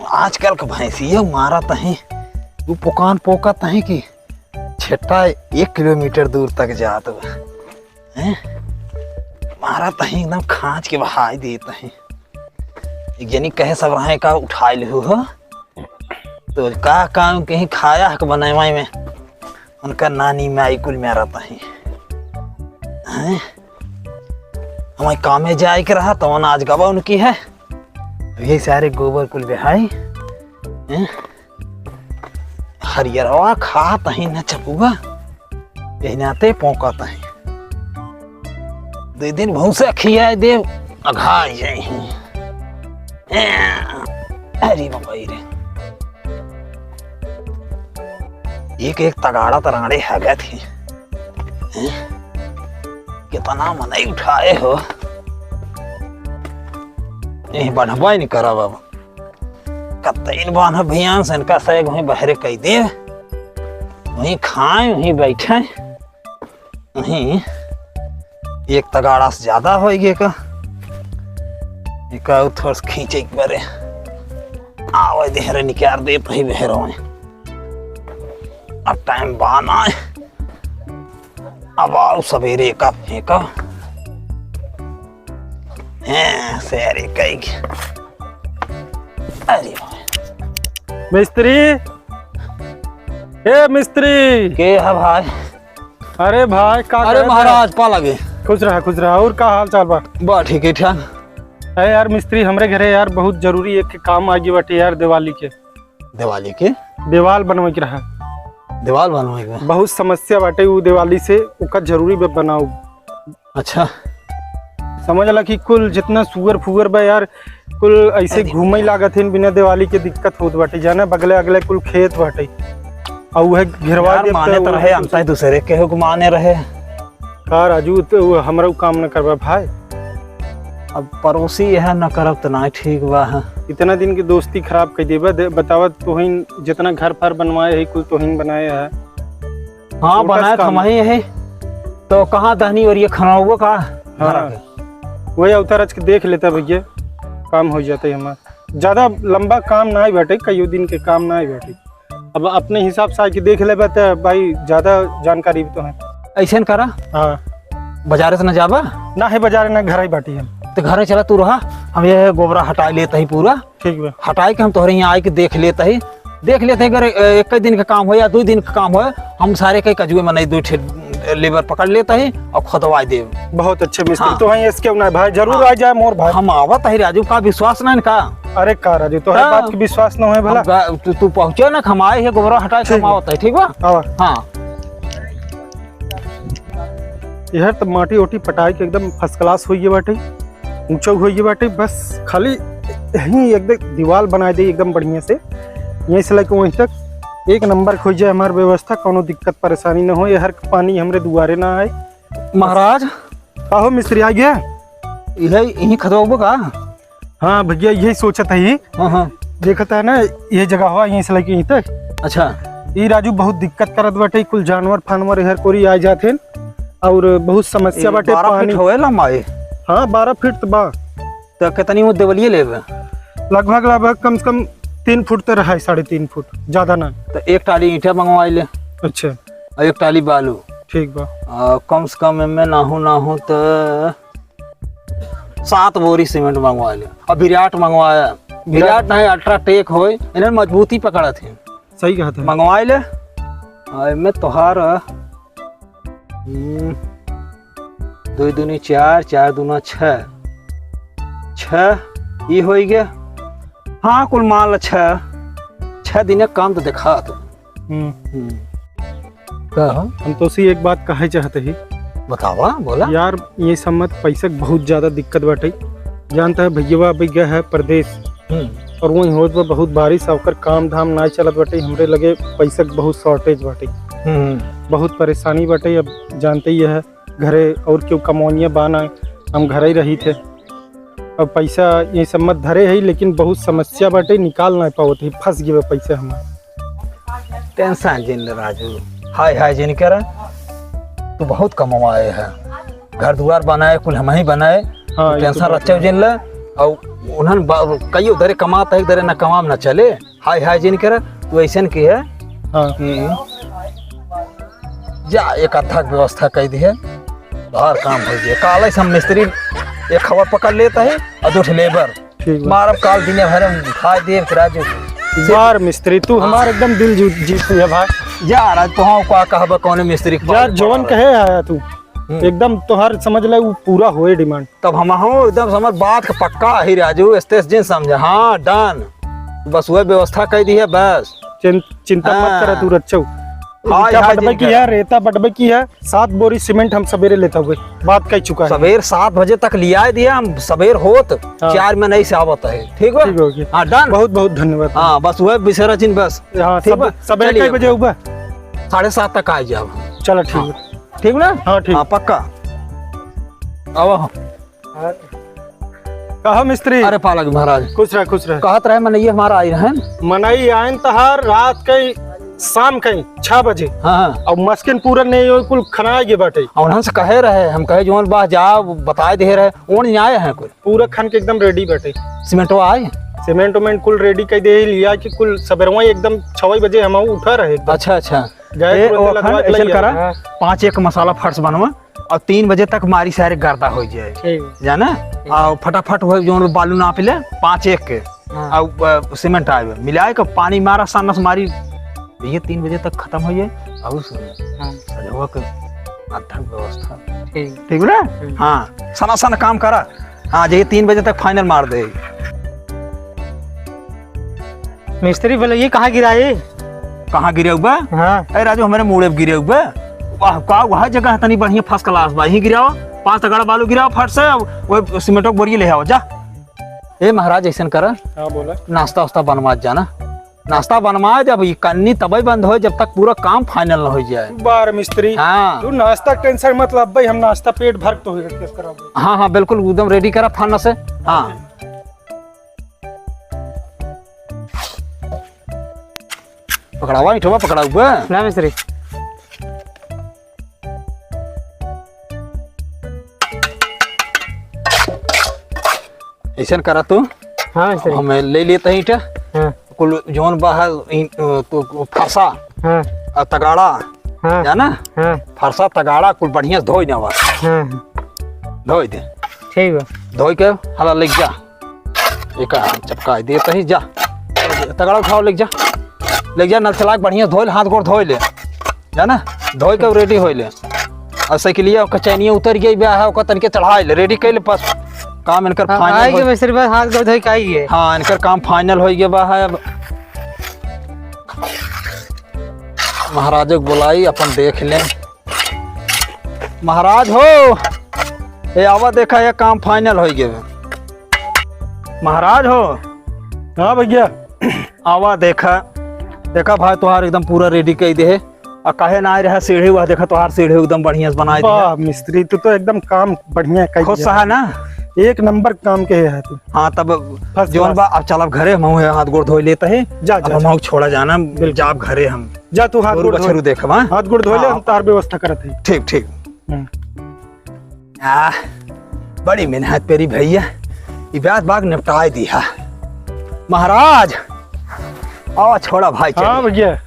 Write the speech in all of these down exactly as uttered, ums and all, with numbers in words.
आजकल के भैंसिया मारत हैं, उ पुकान पोकत हैं कि छेट्टा एक किलोमीटर दूर तक जात बा। हैं? मारत हैं, एकदम खाँच के बहाई देत हैं। एक जनी कहे सब रहे का उठाए लेहु हो, तो का काम कहीं खाया हक बनाए में, उनका नानी माई कुल मारत हैं। हैं? हमारे कामे जाए के रहा, तो आज गवा उनकी है। अब यही सारे गोबर कुल बिहाई, हैं? हरियरवा खात ही न चपुआ, यही नाते पोंकत ही। दो दिन भूसा खियाए देव, अघाई जाई। अरे बाबा रे, एक एक तगाड़ा त रांड़े हगत ही। हैं? कितना मनई उठाए हो, यही बढ़बा नहीं करब अब। कतईन बान्ह भियान से इनका सैग वहीं बहरे कई दे, वहीं खाए, वहीं बैठे, वहीं एक तगाड़ा से ज्यादा होई गे का। एका थोड़ा सा खींचे के बारे। आवे देहरे निकार दे पही बहरो में। अब टाइम बाना है। अब आओ सवेरे का फेंका। हैं, सवेरे कई के। अरे भाई। मिस्त्री, ए मिस्त्री। के है भाई? अरे भाई, का अरे करत महाराज, है? पा लगे। खुश रहा, खुश रहा। और का हाल चाल बा? बा ठीक है, ठाक। अरे यार मिस्त्री, हमरे घरे यार बहुत जरूरी एक काम आ गई बाटे यार, दिवाली के। दिवाली के? दीवाल बनवे के रहा। दीवाल बनवे के? बहुत समस्या बाटे उ दिवाली से, ओकर जरूरी बा बनाऊ। अच्छा। समझ ला कि कुल जितना सुअर फुअर बा यार, कुल ऐसे अरे। घूमे लागत हैं, बिना दिवाली के दिक्कत होत बाटे। जाना बगले अगले कुल खेत बाटे, और वह घेरवा यार, देब माने त तो उ रहे, हम तो दूसरे के हो माने रहे। का राजू, तो वो हमरा उ काम न करबा भाई। अब पड़ोसी यह न करब त ना ठीक बा। इतना दिन की दोस्ती खराब कर देबा। दे, बतावा, तोहिन जितना घर पर बनवाए है, कुल तोहिन बनाए है। हाँ, छोटा बनाए काम। हम ही है। तो कहाँ दहनी और ये खनाओ का? हाँ। घर के। वही अवतार आज के देख लेता भैया, काम हो जाता है हमारा। ज्यादा लंबा काम ना ही बैठे, कईयों दिन के काम ना ही बैठे। अब अपने हिसाब से आके देख लेबे त भाई, ज्यादा जानकारी भी तो है। ऐसे न करा। हाँ। बाजारे से न जाबा? ना है बाजारे, ना घर ही बाटी हम। तो घर चला तू रहा, हम ये गोबरा हटा लेते ही पूरा। ठीक बा। हटाई के हम तोहरे यहाँ आए के देख लेते ही, देख लेते ही अगर, ए, एक दिन का काम हो या दो दिन का काम हो, हम सारे कई कजुए में नहीं दो ठे लेबर पकड़ लेते ही और खोदवाई देब। बहुत अच्छे मिस्त्री हाँ। तो हैं, इसके ना भाई, जरूर हाँ। आ जाए मोर भाई। हम आवत ही राजू, का विश्वास नहीं का? अरे का राजू, तोहरे हाँ। बात के विश्वास न होए भला? हम गा-, तू, तू पहुँचे ना, हम आए है गोबरा हटाए के ठीक हम बा। आवत ही, ठीक बा? आवा। हाँ। यह तो माटी ओटी पटाई के एकदम first class होइए बाटे, ऊंचा होइए बाटे। बस खाली यहीं एक दे-, दीवाल बनाए दे एकदम बढ़िया से, यहीं से लेके वहीं तक एक नंबर के हो जाए हमार व्यवस्था, कौनो दिक्कत परेशानी न हो, यहर पानी हमरे दुआरे ना आए। महाराज। आहो मिस्त्री, आ गया? यही, यहीं खदवाबो का? हाँ भैया, यही सोचत ही। हाँ, हाँ। देखत है ना, ये जगह हुआ, यहीं से लेके यहीं तक। अच्छा। ई राजू बहुत दिक्कत करत बाटे, कुल जानवर फानवर एहर कोरी आ जात हैं और बहुत समस्या ए, बाटे। बारह पानी फीट होए लंबाई? हाँ, बारह फीट तो बा। तो कितनी वो देवलिए लेबे? लगभग, लगभग कम से कम तीन फुट तो रहा है, साढ़े तीन फुट, ज्यादा ना। तो एक टाली ईंटा मंगवा ले। अच्छा। और एक टाली बालू। ठीक बा। आ, कम से कम एमे नाहू, नाहू तो सात बोरी सीमेंट मंगवा ले। और विराट मंगवाया, विराट विराट नहीं, अल्ट्राटेक होए, इन्हें मजबूती पकड़त है। सही कहत है। मंगवा ले। आ, एमे तोहार, हम्म, दो दूनी चार, चार दूना छः, छः, ई होई गया। हाँ, कुल मान ला छः, छः दिन काम तो देखा तो। हम्म। हम्म। का हो? हम तो सी एक बात कहे चाहते ही। बतावा, बोला। यार, ये सब मत पैसा के बहुत ज्यादा दिक्कत बाटे। जानता है, भैया अभी गया है परदेश। हम्म। और वहीं होत बा बहुत बारिश, ओकर काम धाम ना चलत बाटे। हमरे लगे पैसा के बहुत shortage बाटे। हम्म। बहुत परेशानी बाटे। अब जानते ही है, घरे और केहू कमौनिया बा ना, हम घरे ही रही थे। अब पैसा ये सब मत धरे है, लेकिन बहुत समस्या बाटे, निकाल ना पावत है, फंस गए पैसा हमार। Tension जिन ले राजू, हाय हाय जिन करा, तू बहुत कमवाए है, घर दुआर बनाए, कुल हम ही बनाए, हाँ, तू ये तो tension बात रखे है। जिन ले, और उन्हन बा-, कहियो दरे कमात है, दरे ना कमाम ना चले। हाय हाय जिन करे, तू ऐसन की है हाँ। कि जा एक अद्धा के व्यवस्था कर दी है, बाहर काम हो गया। काले से हम मिस्त्री एक खबर पकड़ लेता है और दो ठे लेबर ठीक बा। मारब काल दिन भर हम खाए देव के राजू। बार मिस्त्री, तू हाँ। हमार एकदम दिल जीत, जीत लिया भाई। जा राज, तो हाँ, का कहबा, कौन मिस्त्री के यार, पास जवन पड़ा कहे आया तू, हम्म। एकदम तोहार समझ ले, वो पूरा होए डिमांड। तब हम हो एकदम समझ बात का पक्का ही राजू, स्टेस जिन समझे। हाँ, डन। बस वह व्यवस्था कर दी है बस। चिं-, चिंता मत हाँ। करा तू रच्चो। हाँ, ईटा हाँ, बटबे जिन की करा। है, रेता बटबे की है, सात बोरी सीमेंट हम सवेरे लेता हुए, बात कह चुका है। सवेर सात बजे तक लिया दिया हम, सवेर होत हाँ। चार में नहीं से आवत है, ठीक बा? ठीक होगी। हाँ, डन। बहुत बहुत धन्यवाद। हाँ, बस वह बिसरा जिन बस। हाँ, ठीक सब, बा? सवेरे चलिए। कई बजे होगा? साढ़े सात तक आ जाओ। चलो, ठीक हाँ। बा। ठीक ना? हाँ, ठीक। हाँ, पक्का। आवा हो। कहा मिस्त्री? अरे पालक महाराज। खुश रह, खुश रह। कहत रहे मनई हमार आई रहे। मनई आइन तहार रात के, शाम के छह बजे। हाँ, हाँ। और मस्किन पूरा नहीं हो, कुल खनाए गे बाटे। और उन्हन से कहे रहे, हम कहे जौन बा जाओ, बताए दे रहे, ओन नहीं आए हैं कुल। पूरा खन के एकदम रेडी बाटे। सीमेंटवा आए? सीमेंट उमेंट कुल रेडी कर दे लिया कि कुल सबेरवा एकदम छवे बजे हम उठा रहे एकदम। अच्छा, अच्छा। गैस ए, तुरंते ओ लगवा अखन के ऐसन लइया। करा, हाँ। पाँच एक मसाला फर्श बनवा और तीन बजे तक मारी सारे गर्दा हो जाए। ठीक। जाना? ठीक। आ फटाफट वो जो बालू नाप ले, पाँच एक के। हाँ। आ, अ, सीमेंट आए, मिलाए के पानी मारा, सानस मारी, ये तीन बजे तक खत्म हो जाए। और सुन, हाँ। सजवा के अद्धा व्यवस्था। ठीक। ठीक ना? हम्म। हाँ, सना सन काम करा। हाँ, जे तीन बजे तक फाइनल मार दे। मिस्त्री बोले, "ये कहाँ गिरा है?" कहाँ गिरे हुआ? हाँ। ए राजू, हमारे मूड़े पे गिरे हुआ। वाह, का वह जगह है, तनी बढ़िया फर्स्ट क्लास बा, यहीं गिराओ, पाँच तगड़ा बालू गिराओ फट से, अब वो सीमेंटो के बोरी ले आओ, जा। ए महाराज, ऐसन करा, हाँ, बोला। नाश्ता वास्ता बनवा जाना, नाश्ता बनवा, जब ये कन्नी तबे बंद हो, जब तक पूरा काम फाइनल न हो जाए। बार मिस्त्री, हाँ। तू नाश्ता टेंशन मत ला भाई, हम नाश्ता पेट भर तो हो कराबो। हाँ, हाँ, बिल्कुल, एकदम रेडी करा फन से। हाँ। पकड़ावा, ईंटवा पकड़ावा। ना मिस्त्री। ऐसन करा तू। हाँ मिस्त्री। हम ले लेते हैं ईंटा। हाँ। कुल जौन बा है ईं-, तो फरसा। हाँ। और तगाड़ा। हाँ। जाना? हाँ। फरसा तगाड़ा कुल बढ़िया से धोई ना बा। हाँ। धोई दे। ठीक बा। धोई के हला लेके जा। एका चपकाई देत ही, जा। तगड़ा उठाओ, लेके जा। लेके जा, नल चला के बढ़िया धोए ले, हाथ गोड़ धोए ले। जाना? धोए के रेडी होए ले। और साइकिलिया ओकर चैनिया उतर गई बा है, ओकर तनिके चढ़ाए ले, रेडी कर ले बस। काम इनकर हाँ, फाइनल आए हो के मिस्त्री बस हाथ गोड़ धोए के आई है। हाँ, इनकर काम फाइनल हो गया बा है अब। महाराज को बुलाई, अपन देख लें। महाराज हो, ए आवा देखा, ये काम फाइनल हो गए। महाराज हो। हाँ भैया। आवा देखा, देखा भाई तोहार एकदम पूरा रेडी कर दे है। आ काहे ना आए रहा सीढ़ी, वह देखा तोहार सीढ़ी एकदम बढ़िया से बनाए दिया। वाह मिस्त्री, तू तो एकदम काम बढ़िया कर खुश दिया। है ना? एक नंबर काम के है तू। हाँ तब first जौन class। बा, अब चल अब घरे, हम हाथ गोड़ धोए लेते हैं। जा, अब जा, हम जा। छोड़ा जाना, बिल्कुल। जाब घरे हम। जा तू हाथ गोरू गोड़ धो। बछरू देखब, हाँ? हाथ गोड़ धो ले, हाँ। हम तार व्यवस्था करत हई। ठीक, ठीक। हम्म। आह, बड़ी मेहनत पेरी भैया, ई बात बाग निपटाए दिया। महाराज, आवा छोड़ा भाई, चल। हाँ भैया,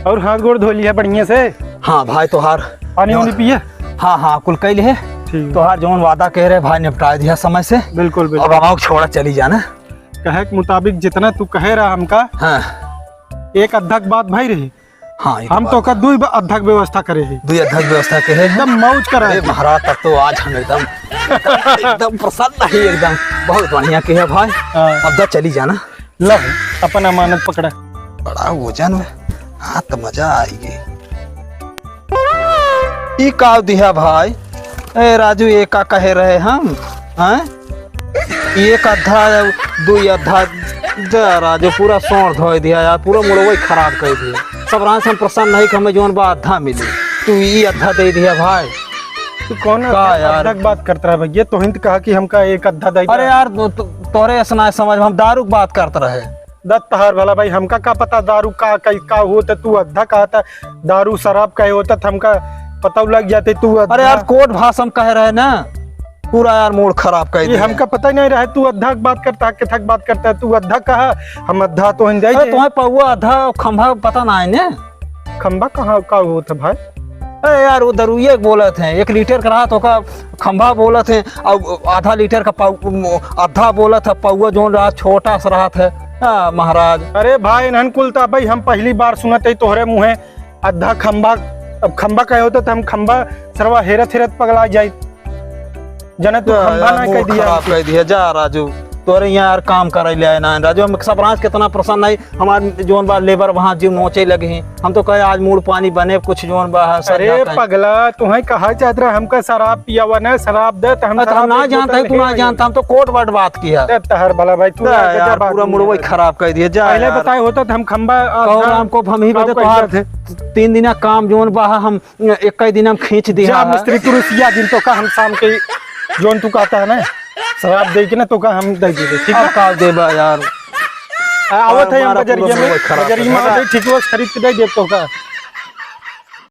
और हाथ गोड़ धो लिया बढ़िया से। हाँ भाई, तोहार पानी वानी पिए? हाँ, हाँ, कुल कई लिहे। ठीक। तोहार जौन वादा कह रहे भाई, निपटाए दिया समय से। बिल्कुल, बिल्कुल। अब हम छोड़ा चली जाना। कहे के मुताबिक जितना तू कहे रहा हमका, हाँ। एक अद्धा के बात भाई रही। हाँ, ई तो हम बात तोका है। दुई ब-, अद्धा के व्यवस्था करे ही। दुई अद्धा के व्यवस्था के है। एकदम मौज करा अरे है। महाराज, तब तो आज हम एकदम, एकदम प्रसन्न ही एकदम। बहुत बढ़िया के है भाई। हाँ। अब दा चली जाना। लो, अपन अमानत पकड़ा। बड़ा वजन में। हाँ, तो मजा आई गई। ई का दिहा भाई? ए राजू, ये का कहे रहे हम? हैं? एक अद्धा, दुई अद्धा, जा राजू, पूरा सौंर धोए दिया यार, पूरा मुड़वई खराब कर दिया। सब रात से हम प्रसन्न नहीं कि हमें जौन बा अद्धा मिली, तू ई अद्धा दे दिया भाई। तू कौन का अद्धा, यार? अद्धा की बात करत रहा भैया? तोहिन त कहा कि हमका एक अद्धा दे अरे दिया। यार, तो, तो, तोरे ऐसा ना समझ, हम दारू की बात करत रहे। दत्त तहार भला भाई, हमका का पता दारू का, का, का होत, तू अद्धा कहत, दारू शराब का होत, त हमका पता लग जाते तू अद्धा। अरे यार, कोर्ट भाषा में कह रहे ना। पूरा यार मूड खराब कर ये दिया। हमका पता ही नहीं रहा, तू अद्धा के बात करता है, किथा के बात करता है, तू अद्धा कहा, हम अद्धा तो हन जाई अरे दे। तुम्हें पौवा अद्धा खंभा पता ना है ने? खंभा कहाँ का होत है भाई? अरे यार, वो दरुइये के बोलत हैं, एक लीटर का रहा तो का खंभा बोलत हैं, और आधा लीटर का पाउ-, अद्धा बोलत है, पौवा जोन रहा छोटा सा रहत है। हाँ, महाराज। अरे भाई, इन्हन कुल ता भाई हम पहली बार सुनत है तोहरे मुँहे अद्धा खंभा। अब खंभा कहे होता तो हम खंभा सरवा हेरत हेरत पगला जाई। जने तू तो खंभा यार, ना कह मूड दिया खराब हमके। कर दिया। जा राजू, तोरे यहाँ यार काम करे ले आए ना राजू, हम सब राज कितना परेशान नहीं, हमार जोन बा लेबर वहाँ जीव नोचे लगे हैं। हम तो कहे आज मूड पानी बने कुछ जोन बा है, सर अरे जाता है। पगला, तुम्हें कहा चाहत रहा हमका शराब पियावा ना, शराब दे तो हम अरे तो हम शराब ना एक जानता है, बोतल तू ना ले जानता, हम तो कोट वर्ड बात किया। दे तहर भला भाई, तू दे यार, यार, गजब पूरा आदमी मूड वही है। खराब कर दिया। जा पहले यार। बताए होता तो हम खंभा कहो आधा राम को हम ही काम बदे कर तोहार जाते। तीन दिना काम जोन बा हम एक ही दिन हम खींच दिया जा है। मिस्त्री, तू रुसिया दिन तो का हम शाम के जोन तू कहता है ना, शराब दे के ना तो का हम दे दे, ठीक अब है? का देबा यार? आ, आवत है हम हमारा बजरिया पूरा में, मूड खराब बजरिया है। में आवत है, ठीक है, खरीद के दे दे तो का।